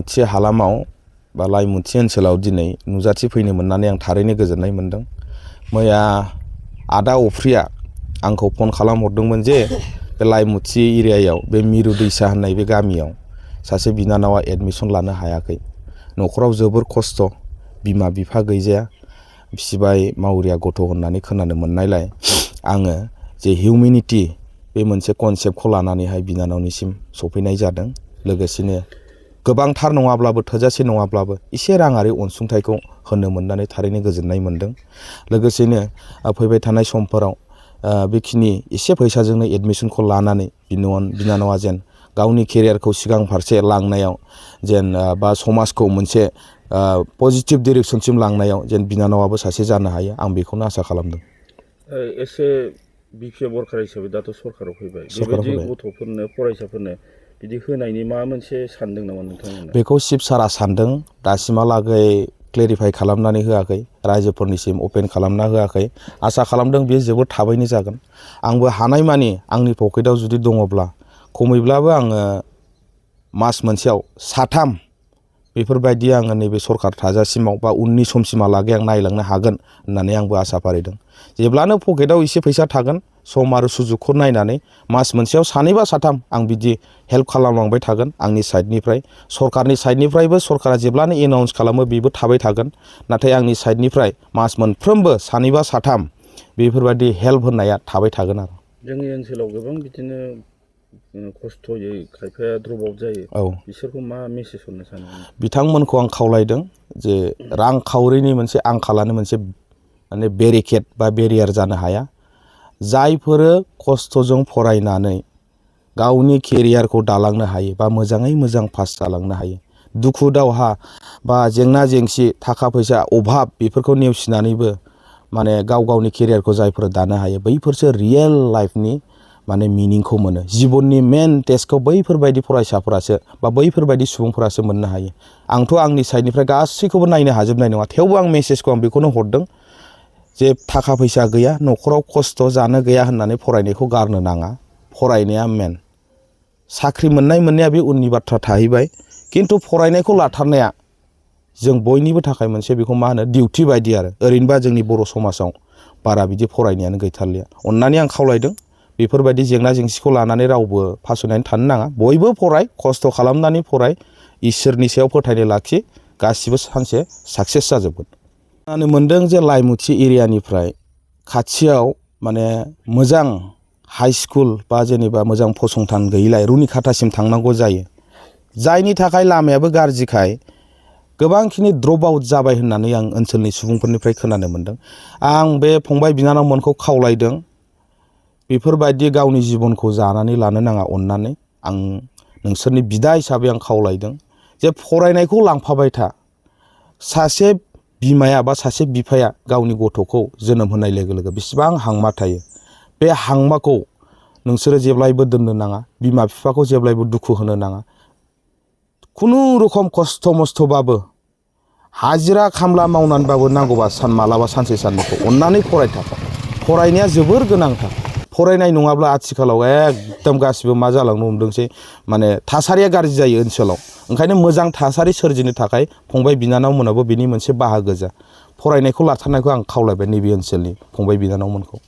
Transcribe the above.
लाइमुथि हालामाव बा लाइमुथि ओनसोलाव दिनै नुजाथि फैनो मोननानै आं थारैनो गोजोननाय मोनदों। मैया आदा अफ्रिया आंखौ फन खालामहरदोंमोन जे बे लाइमुथि एरियायाव बे मिरु दैसा होननाय बे गामियाव सासे बिनानावा एडमिसन लानो हायाखै। न'खराव जोबोर खस्थ', बिमा बिफा गैजाया, फिसिबाय मावरिया गथ' होननानै खोनानो मोननायलाय आङो जे हिउमेनिटी बे मोनसे कनसेप्टखौ लानानैहाय बिनानावनिसिम सफैनाय जादों। लोगोसेनो गोबांथार नङाब्लाबो, थोजासे नङाब्लाबो एसे राङारि अनसुंथाइखौ होनो मोननानै थारैनो गोजोननाय मोनदों। लोगोसेनो फैबाय थानाय समफोराव बेखिनि एसे फैसाजोंनो एडमिसनखौ लानानै बिनानावा जेन गावनि केरियारखौ सिगां फारसे लांनायाव जेन बा समाजखौ मोनसे पजिटिभ डिरेक्सनसिम लांनायाव जेन बिनानावाबो सासे जानो हायो, आं बेखौनो आसा खालामदों। एसे बिपिए बरखार हिसाबै दाथ' सरकाराव फैबाय, बेबायदि गथ'फोरनो फरायसाफोरनो बिदि होनायनि माबा मोनसे सानदों नामा नोंथांमोना? बेखौ चिफ सारा सानदों, दासिमहालागै क्लेरिफाइ खालामनानै होआखै, रायजोफोरनिसिम अपेन खालामना होआखै। आसा खालामदों बेयो जोबोद थाबैनो जागोन। आंबो हानायमानि आंनि पकेटाव जुदि दङब्ला खमैब्लाबो आङो मास मोनसेयाव साथाम बेफोरबायदि आङो नैबे सरकार थाजासिमाव बा उननि समसिमहालागै आं नायलांनो हागोन होननानै आंबो आसा फारिदों। जेब्लानो पकेटाव एसे फैसा थागोन, सम आरो सुजुगखौ नायनानै मास मोनसेयाव सानै बा साथाम आं बिदि हेल्प खालामलांबाय थागोन आंनि साइडनिफ्राय। सरकारनि साइडनिफ्रायबो सरकारा जेब्लानो एनाउन्स खालामो बेबो थाबाय थागोन। नाथाय आंनि साइडनिफ्राय मास मोनफ्रोमबो सानै बा साथाम बेफोरबायदि हेल्प होनाया थाबाय थागोन आरो। जोंनि ओनसोलाव गोबां बिदिनो खस्थ'यै खायफाया द्रप आउट जायो। औ, बिसोरखौ मा मेसेज हरनो सानो? बिथांमोनखौ आं खावलायदों जे रांखावरिनि मोनसे आंखालानो मोनसे माने बेरिकेड बा बेरियार जानो हाया। जायफोरो खस्थ'जों फरायनानै गावनि केरियारखौ दालांनो हायो बा मोजाङै मोजां पास जालांनो हायो, दुखु दावहा बा जेंना जेंसि, थाखा फैसा अभाब बेफोरखौ नेवसिनानैबो माने गाव गावनि केरियारखौ जायफोर दानो हायो, बैफोरसो रियेल लाइफनि माने मिनिंखौ मोनो। जिबननि मेन टेस्टखौ बैफोरबायदि फरायसाफोरासो बा बैफोरबायदि सुबुंफोरासो मोननो हायो। आंथ' आंनि साइडनिफ्राय गासैखौबो नायनो हाजोबनाय नङा, थेवबो आं मेसेजखौ आं बेखौनो हरदों जे थाखा फैसा गैया, न'खराव खस्थ' जानो गैया होननानै फरायनायखौ गारनो नाङा। फरायनाया मेन। साख्रि मोननाया बे उननि बाथ्रा थाहैबाय, खिन्थु फरायनायखौ लाथारनाया जों बयनिबो थाखाय मोनसे बेखौ मा होनो डिउटि बायदि आरो। ओरैनोबा जोंनि बर' समाजाव बारा बिदि फरायनायानो गैथारलिया। अननानै आं खावलायदों बेफोरबायदि जेंना जेंसिखौ लानानै रावबो फासयनानै थानो नाङा। बयबो फराय, खस्थ' खालामनानै फराय, इसोरनि सायाव फोथायनाय लाखि, गासिबो सानसे साक्सेस जाजोबगोन। खोनानो मोनदों जे लाइमुथि एरियानिफ्राय खाथियाव माने मोजां हाइ स्कुल बा जेनेबा मोजां फसंथान गैयिलाय रुनिखाथासिम थांनांगौ जायो। जायनि थाखाय लामायाबो गाज्रिखाय गोबांखिनि द्रप आउट जाबाय होननानै आं ओनसोलनि सुबुंफोरनिफ्राय खोनानो मोनदों। आं बे फंबाय बिनानावमोनखौ खावलायदों बेफोरबायदि गावनि जिबनखौ जानानै लानो नाङा। अननानै आं नोंसोरनि बिदा हिसाबै आं खावलायदों जे फरायनायखौ लांफाबाय था। सासे बिमाया बा सासे बिफाया गावनि गथ'खौ जोनोम होनाय लोगो लोगो बेसेबां हांमा थायो, बे हांमाखौ नोंसोरो जेब्लायबो दोननो नाङा। बिमा बिफाखौ जेब्लायबो दुखु होनो नाङा। खुनुरुखम खस्थ' मस्थ'बाबो हाजिरा खामला मावनानैबाबो नांगौबा मालाबा सानसे साननैखौ अननानै फरायथा। फरायनाया जोबोर गोनांथार। फरायनाय नङाब्ला आथिखालाव एकदम गासिबो मा जालांनो हमदोंसै, माने थासारिया गाज्रि जायो ओनसोलाव। ओंखायनो मोजां थासारि सोरजिनो थाखाय फंबाय बिनानावमोनाबो बिनि मोनसे बाहागो जा। फरायनायखौ लाथारनायखौ आं खावलायबाय नैबे ओनसोलनि फंबाय बिनानावमोनखौ।